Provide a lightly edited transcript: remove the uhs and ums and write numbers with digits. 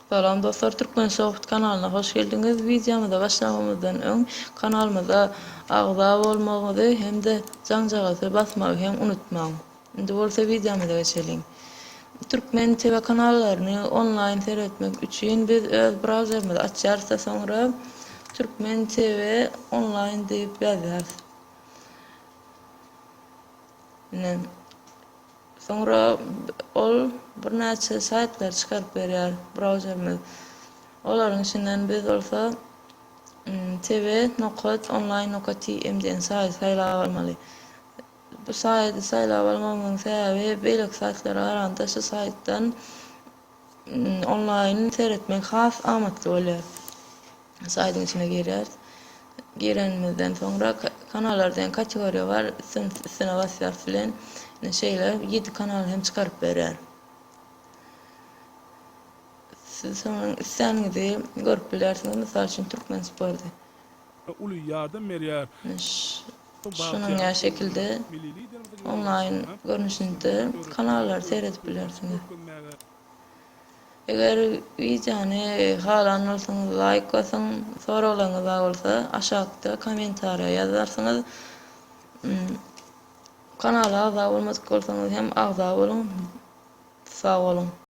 Salam dostlar Türkmen Soft kanalyna hoş geldiňiz. Wideomyza başlamamyzdan öň kanalymyza agza bolmagyňyzy hem-de jaňjagazy basmagy hem unutmaň. Indi bolsa wideomyza geçeliň. Türkmen TV kanallaryny onlaýn seretmek üçin biz öz brauzerimizi açýarys-da soňra Türkmen TV onlaýn diýip ýazýarys. Ine Soňra ol birnäçe saýtlary çykaryp berýär brauzerimiz. Olaryň içinden biz bolsa tv nokat online nokat tm diýen saýty saýlap almaly. Bu saýty saýlap almagymyzyň sebäbi beýleki saýtlara garanda şu saýtdan onlaýn seretmek has amatly bolýar. Saýtyň içine girýäris. Girenimizden soňra kanallar diýen kategoriýa bar. Üstüne basýarys bilen. Ine şeýle 7 kanal hem çykaryp berýär. Siz şonuň isläniňizi görüp bilersiňiz. Mysal üçin Türkmen sporty. Uly ýardam berýär. Şunuň ýaly şekilde onlaýn görnüşinde kanallary seredip bilersiňiz. Eger wideony halan bolsaňyz laýk basyň, soraglaryňyz bar bolsa aşakda kommentariýa ýazarsyňyz. Kanala agza bolmadyk bolsaňyz hem agza boluň. Sag boluň.